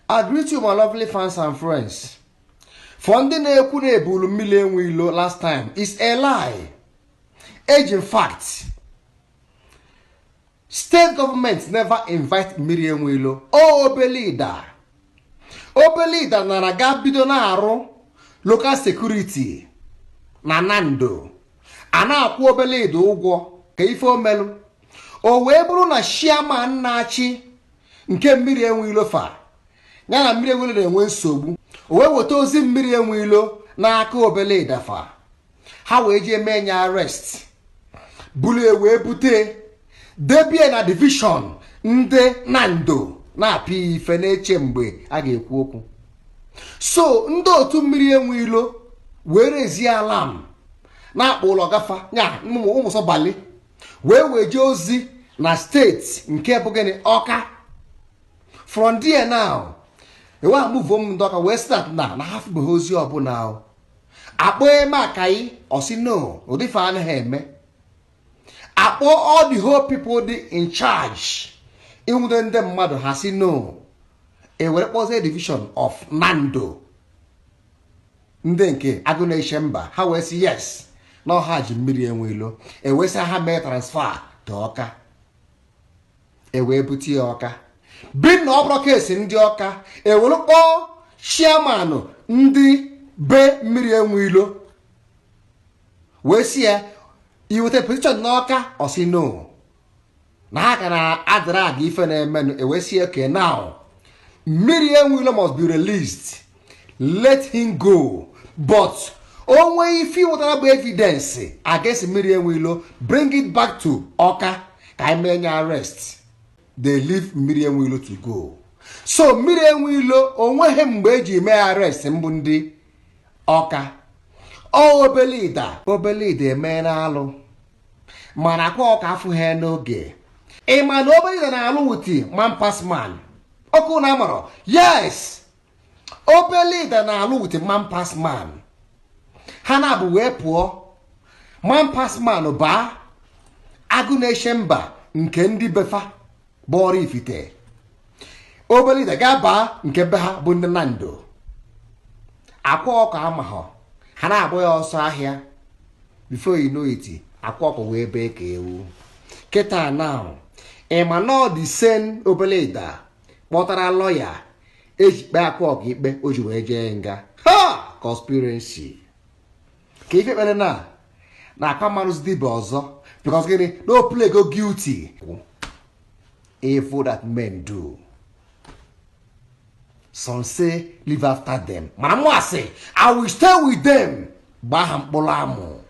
I greet you, my lovely fans and friends. For ndị na-ekwu na ebulu Mmiri Enweilo last time is a lie. Age in fact, state government never invite Mmiri Enweilo. Obelida. Obelida nara ga bido na-arụ local security na Nando. A na-akwụ Obelida ụgwọ ka ife omelu. O wee bụrụ na chairman na-achị nke Mmiri Enweilo fa ya na Mmiri Enweilo na-enwe nsogbu, o wee weta ozi Mmiri Enweilo n'aka Obelida fa, ha wee jee mee ya arrest, bulu wee bute debie na division ndị Nando na-apịa ife na-eche mgbe a ga-ekwu okwu. So ndị otu Mmiri Enweilo wee rezie alarm na-akpọ ụlọ gafa ya ụmụ sọbali wee jee ozi na steeti nke bụ gịnị, Ọka. From there now, ewe amụvo m ndị Ọka wee start na ha fụbeghị ozi ọbụla. Akpọ eme akayi ọsi no, ụdị fa anaghị eme. Akpọ all the whole people dị in charge ịnwude ndị mmadụ, ha si no. Ewere kpọzie division of Nando, ndị nke agụ na-eche mba, ha wee sị yes, na ọha ji Mmiri Enweilo. Ewee sị ha mee transfer to Ọka, ewee bute ya Ọka bi na ọ bụrụ kesi ndị Ọka. Ewere kpọọ chairman ndị be Mmiri Enweilo wee sị ya iweta petition n'Ọka, ọ sị no, na ha ka na-adịra aga ife na-emenụ. Ewee sị okay, now Mmiri Enweilo must be released, let him go, but onwe ife iwetara bụ evidence against Mmiri Enweilo, bring it back to Ọka ka anyị mee nye arrest. They leave Mmiri Enweilo to go. So Mmiri Enweilo onweghị mgbe eji mee arrest mbụ ndị Ọka. Ọ Obelida, Obelida emee na alụ, mana akwa ọka afụghị n'oge. Ị ma na Obelida na-alụ with man pass man ọkụ na amarọ? Yes, Obelida na-alụ with man pass man. Ha na-abụ wee pụọ, man pass man baa agụ na-eche mba nke ndị befa bụ ọrụ ifite. Obelida ga-aba nke be ha bụ ndị Nando. Akwa ọkụ amaghọ ha na-agba ya ọsọ ahịa. Before you know it, akwa ọkụ wee bee ka ewu. Kịta now, ị ma na ọ dị sen Obelida kpọtara lọya eji kpee akwa ọkụ ikpe o ji wee jee nga ha, conspiracy ka ife kpere na akwa marụzi dibịa ọzọ, because gịnị? No play go guilty. Evil that men do, some say live after them, mana mụ asị I will stay with them. Gbaa ha mkpụrụ amụ.